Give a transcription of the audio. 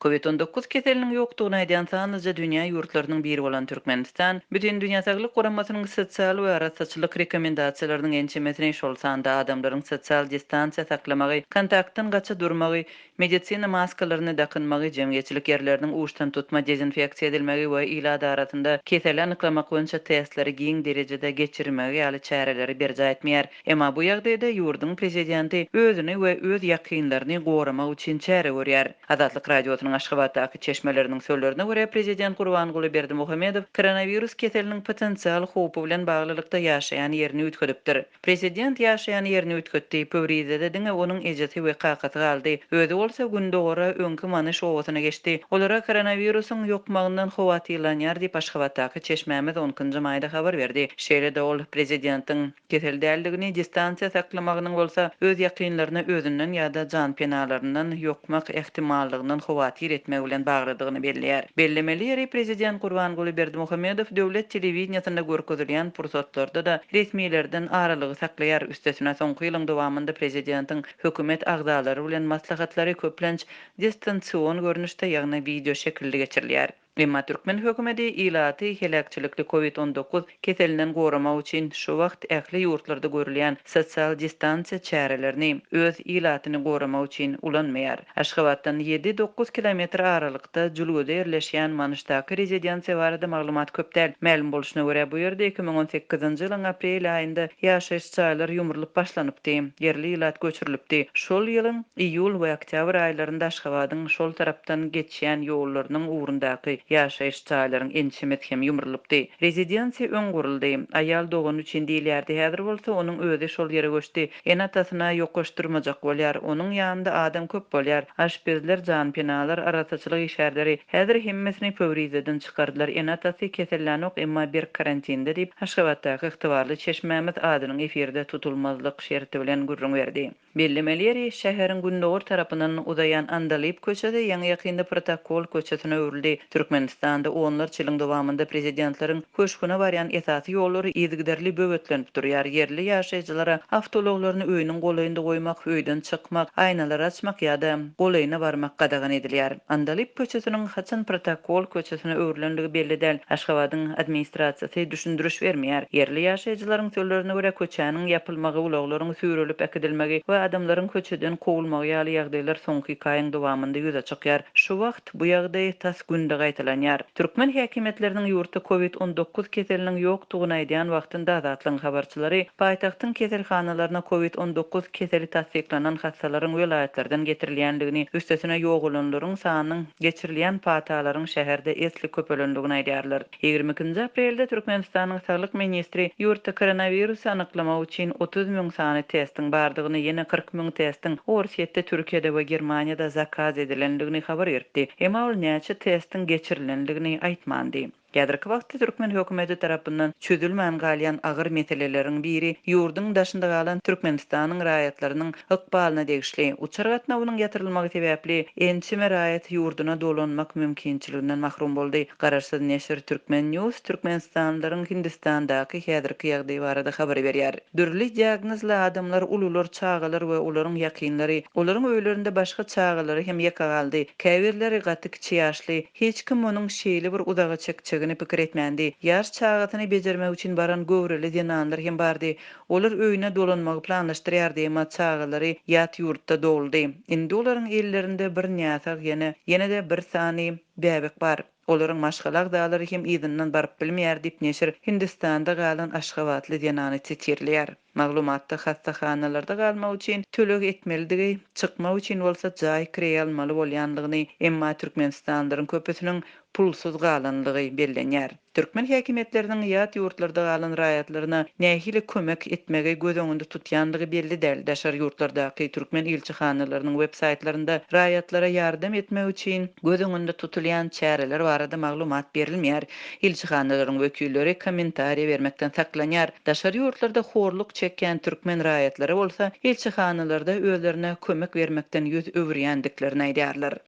Covid 19 keseliniň ýokdugyny aýdýan sanlyja dünýä ýurtlarynyň biri bolan Türkmenistan, Bütindünýä Saglyk Guramasynyň sosial we arassaçylyk rekomendasiýalarynyň ençemesini, şol sanda adamlaryň sosial distansiýa saklamagy, kontaktdan gaça durmagy, medisina maskalaryny dakynmagy, jemgyýetçilik ýerleriniň uçdantutma dezinfeksiýa edilmegi we ilat arasynda keseli anyklamak boýunça testleri giň derejede geçirmegi ýaly çäreleri berjaý etmeýär. Emma bu ýagdaýda ýurduň prezidenti özüni we öz ýakynlaryny goramak üçin çäre görýär. Azatlyk Radiosynyň Aşgabatdaky çeşmeleriniň sözlerine görä, prezident Gurbanguly Berdimuhamedow koronawirus keseliniň potensial howpy bilen baglylykda ýaşaýan ýerini üýtgedipdir. Prezident ýaşaýan ýerini üýtgetdi, Pöwrizede diňe onuň ejesi we kakasy galdy. Özi bolsa gündogara, öňki Manyş obasyna geçdi. Olara koronawirusyň ýokmagyndan howatyrlanýar diýip, Aşgabatdaky çeşmämiz on ikinji maýda habar berdi. Şeýle-de ol prezidentiň. Kesel däldigini, distansiýa saklamagynyň bolsa öz ýakynlaryna özünden ýa-da janpenalaryndan ýokmak ähtimallygyndan howatyr etmegi bilen baglydygyny belleýär. Bellemeli ýeri, prezident Gurbanguly Berdimuhamedow döwlet telewideniýesinde görkezilýän pursatlarda-da resmilerden aralygy saklaýar, üstesine soňky ýylyň dowamynda prezidentiň hökümet agzalary bilen maslahatlary köplenç distansion görnüşde, ýagny wideo şekilli geçirilýär. Emma türkmen hökümeti ilaty heläkçilikli Covid 19 keselinden goramak üçin şu wagt ähli ýurtlarda görülýän sosial distansiýa çärelerini öz ilatyny goramak üçin ulanmaýar. Aşgabatdan ýedi-dokuz kilometr aralykda jülgede ýerleşýän Manyşdaky rezidensiýa barada maglumat köp däl. Mälim bolşuna görä, bu ýerde 2018-nji ýylyň aprel aýynda ýaşaýyş jaýlar ýumrulyp başlanypdy, ýerli ilat göçürilipdi. Şol ýylyň iýul we oktýabr aýlarynda Aşgabadyň şol tarapdan geçýän ýollarynyň ugrundaky ýaşaýyş jaýlaryň ençemesi hem ýumrulypdy. Rezidensiýa öň guruldy. Aýal dogany üçin diýilýärdi, häzir bolsa onuň özi şol ýere göçdi. Ene-atasyna ýokaşdyrmajak bolýar. Onuň ýanynda adam köp bolýar. Aşpezler, janpenalar, arassaçylyk işgärleri. Häzir hemmesini Pöwrizeden çykardylar. Ene-atasy kesellänok, emma berk karantinde diýip, Aşgabatdaky ygtybarly çeşmämiz adynyň efirde tutulmazlyk şerti bilen gürrüň berdi. Bellemeli ýeri, şäheriň gündogar tarapyndan uzaýan Andalyp köçesi ýaňy-ýakynda Protokol köçesine öwrüldi. Türkmenistanda onlarça ýylyň dowamynda prezidentleriň köşgüne barýan esasy ýollary yzygiderli böwetlenip durýar. Ýerli ýaşaýjylara awtoulaglaryny öýüniň golaýynda goýmak, öýden çykmak, aýnalary açmak ýa-da golaýyna barmak gadagan edilýär. Andalyp köçesiniň haçan Protokol köçesine öwrülendigi belli däl. Aşgabadyň administrasiýasy düşündiriş bermeýär. Ýerli ýaşaýjylaryň sözlerine görä, köçäniň ýapylmagy, ulaglaryň süýrelip äkidilmegi we adamlaryň köçeden kowulmagy ýaly ýagdaýlar soňky iki aýyň dowamynda ýüze çykýar. Şu wagt bu ýagdaý tas günde gaýtalanýar. Türkmen häkimiýetleriniň ýurtda Covid 19 keseliniň ýokdugyny aýdýan wagtynda Azatlygyň habarçylary paýtagtyň keselhanalaryna Covid 19 keseli tassyklanan hassalaryň welaýatlardan getirilýändigini, üstesine ýogalanlaryň sanynyň geçirilýän patalaryň şäherde esli köpelendigini aýdýarlar. 22-nji aprelde Türkmenistanyň saglyk ministri ýurtda koronawirusy anyklamak üçin 30 000 sany testiň bardygyny, ýene 40 000 testiň Orsýetde, Türkiýede we Germaniýada zakaz edilendigini habar beripdi. Emma ol näçe testiň geçirilendigini aýtmandy. Häzirki wagtda türkmen hökümeti tarapyndan çözülmän galýan agyr meseleleriň biri ýurduň daşynda galan Türkmenistanyň raýatlarynyň ykbalyna degişli. Uçar gatnawynyň ýatyrylmagy sebäpli ençeme raýat ýurduna dolanmak mümkinçiliginden mahrum boldy. Garaşsyz neşir Turkmen. News türkmenistanlylaryň Hindistandaky häzirki ýagdaý barada habar berýär. Dürli diagnozly adamlar, ulular, çagalar we olaryň ýakynlary. Olaryň öýlerinde başga çagalary hem ýeke galdy. Käbirleri gaty kiçi ýaşly. Hiç kim munuň şeýle bir uzaga çekjegini pikir etmändi. Ýaş çagasyny bejermek üçin baran göwreli zenanlar hem bardy. Olar öýüne dolanmagy planlaşdyrýardy, emma çagalary ýat ýurtda doguldy. Indi olaryň ellerinde bir näsag ýene, ýene-de bir sany bäbek bar. Olaryň maşgala agzalary hem yzyndan baryp bilmeýär diýip, neşir Hindistanda galan aşgabatly zenany sitirleýär. Maglumatda hassahanalarda galmak üçin töleg etmelidigi, çykmak üçin bolsa jaý kireý almaly bolýanlygyny, emma türkmenistanlylaryň köpüsiniň pulsuz galanlygy bellenýär. Türkmen häkimiýetleriniň ýat ýurtlarda galan raýatlaryna nähili kömek etmegi göz öňünde tutýanlygy belli däl. Daşary ýurtlardaky türkmen ilçihanalarynyň web saýtlarynda raýatlara ýardam etmek üçin göz öňünde tutulýan çäreler barada maglumat berilmeýär. Ilçihanalaryň wekilleri kommentariýa bermekden saklanýar. Daşary ýurtlarda horluk çekýän türkmen raýatlary bolsa ilçihanalarda özlerine kömek bermekden ýüz öwürýändiklerini aýdýarlar.